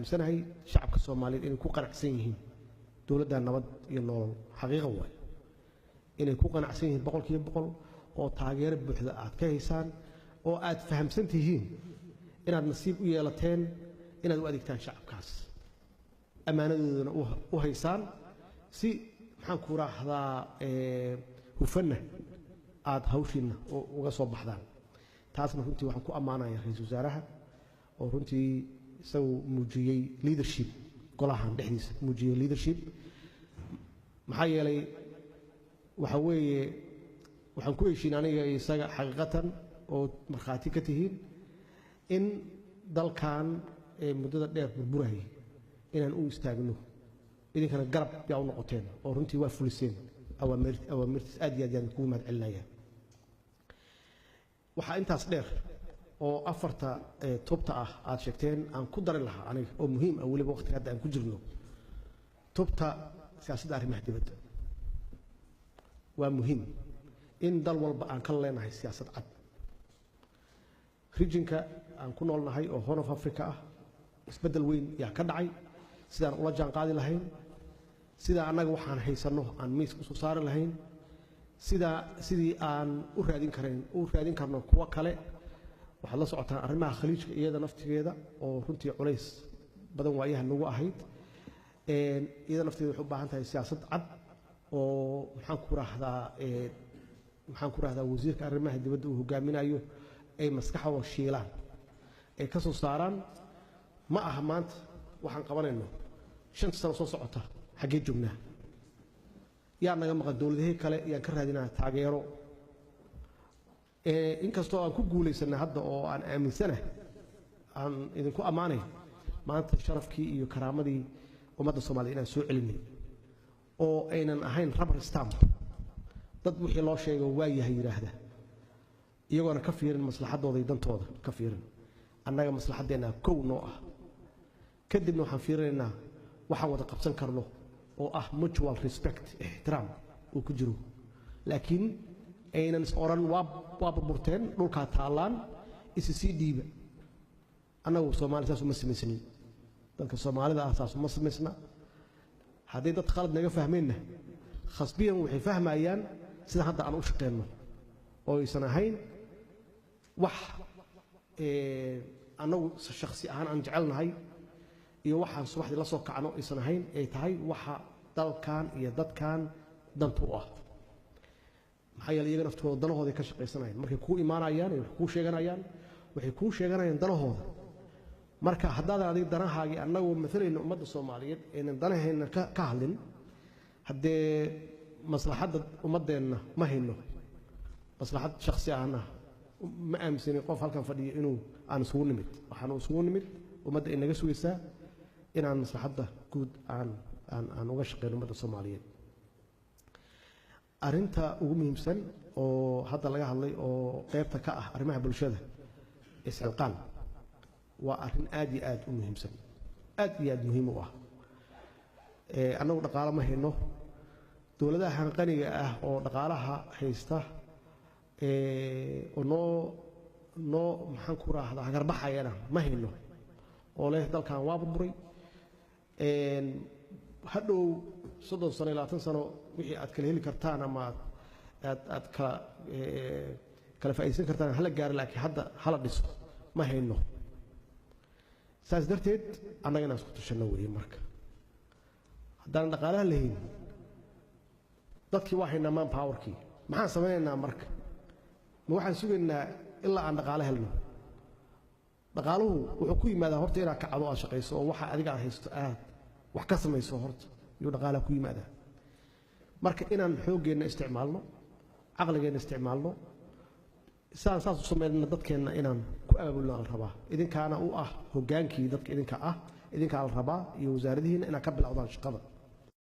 Aaminsanahay shacabka Soomaaliyeed inay ku qanacsan yihiin dowladda Nabad iyo Nolol. Xaqiiqa waay inay ku qanacsan yihiin 100%, oo taageero buuxda aad ka haysaan, oo aad fahamsan tihiin inaad nasiib u yeelateen inaad u adeegtaan shacabkaas, ammaanadoodana u haysaan si, maxaan ku raahdaa, hufanna aad hawshiinna uga soo baxdaan. Taasna runtii waxaan ku ammaanaya ra-iisul wasaaraha, oo runtii isagu muujiyey leadership, golahan dhexdiisa muujiyey leadership. Maxaa yeelay, waxa weeye, waxaan ku heshiin aniga iyo isaga xaqiiqatan, oo markhaati ka tihiin, in dalkan ee muddada dheer burburayay inaan u istaagno. Idinkana garab yaa u noqoteen, oo runtii waa fuliseen awaamirtiis. Aad iyo aad yaan kugu mahad celinaya. Waxaa intaas dheer oo afarta tubta ah aad sheegteen aan ku dari lahaa aniga, oo muhiim ah weliba waqtiga hadda aan ku jirno, tubta siyaasadda arrimaha dibadda. Waa muhiim in dal walba aan ka leenahay siyaasad cad. Regionka aan ku noolnahay oo Horn of Africa ah isbeddel weyn yaa ka dhacay. Sidaan ula jaan qaadi lahayn, sidaa annaga waxaan haysanno aan miiska usoo saari lahayn, sidaa sidii aan u raadin karayn u raadin karno kuwo kale. Waxaad la socotaan arrimaha Khaliijka, iyada naftigeeda oo runtii culays badan waayaha nagu ahayd. Iyada nafteeda waxay u baahan tahay siyaasad cad oo, maxaan ku rahdaa, wasiirka arrimaha dibadda uu hogaaminayo, ay maskaxdooda shiilaan, ay ka soo saaraan. Ma aha maanta waxaan qabanayno, 5-ta sano soo socota xaggee joognaa, yaa naga maqan, dowladahii kale yaan ka raadinaa taageero. Inkastoo aan ku guulaysanay hadda, oo aan aaminsanahay, aan idinku ammaanay maanta sharafkii iyo karaamadii ummadda Soomaliya inaan soo celinay, oo aynan ahayn rubber stamp, dad wixii loo sheego waa yahay yidhaahda, iyagoona ka fiirin maslaxaddooda iyo dantooda ka fiirin. Annaga maslaxaddeenna kow noo ah, kadibna waxaan fiirinaynaa waxaan wada qabsan karno oo ah mutual respect, ixtiraam uu ku jiro, laakiin aynan is oran waa burburteen, dhulkaa taallaan, isi sii dhiiba. Annagu Soomaali saas uma samaysnin, dadka Soomaalida ah saas uma samaysna. Haddii dad khalad naga fahmeenna, khasbiyan waxay fahmayaan sida hadda aan u shaqeenno, oo aysan ahayn wax annagu shakhsi ahaan aan jecelnahay iyo waxaan subaxdii la soo kacno aysan ahayn, ay tahay waxa dalkan iyo dadkan danta u ah. Maxaa yeele, iyaga naftooda danahooday ka shaqaysanayaan. Markay kuu imaanayaan ay wax kuu sheeganayaan, waxay kuu sheeganayaan danahooda. Marka haddaadan adiga danahaagii, annagoo maalayna ummadda Soomaaliyeed, aynan danaheenna ka hadlin, haddee maslaxadda ummaddeenna ma hayno. Maslaxad shakhsi ahna ma aaminsanin qof halkan fadhiyo inuu aan isugu nimid. Waxaanu isugu nimid ummadda inaga sugaysaa inaan maslaxadda guud aan uga shaqeyno ummadda Soomaaliyeed. Arrinta ugu muhiimsan oo hadda laga hadlay oo qeybta ka ah arrimaha bulshada, isxilqaan, waa arrin aad iyo aad u muhiimsan, aad iyo aad muhiim u ah. Annagu dhaqaalo ma hayno. Dowladahan qaniga ah oo dhaqaalaha haysta oo noo, maxaan ku raahdaa, hagarbaxayana ma hayno, oo leh dalkan waa burburay, hadhow 30 sano iyo 20 sano wixii aad kala heli kartaan ama aad kala faa'iidaysan kartaan hala gaaro, laakiin hadda hala dhiso, ma hayno. Saas darteed annaga inaan isku tashanno weeye. Marka haddaan dhaqaalaha lahayn, dadkii waa haynaa, man powerkii, maxaan samaynaynaa? Marka ma waxaan sugaynaa ilaa aan dhaqaale helno? Dhaqaaluhu wuxuu ku yimaadaa horta inaad kacdo, aad shaqayso, oo waxa adiga aad haysto aad wax ka samayso horta yuu dhaqaalaha ku yimaadaa. Marka inaan xooggeenna isticmaalno, caqligeenna isticmaalno, saan saas u samaynana, dadkeenna inaan ku abaabulna la rabaa. Idinkaana u ah hoggaankii dadka, idinka ah, idinkaa la rabaa iyo wasaaradihiinna inaad ka bilowdaan shaqada.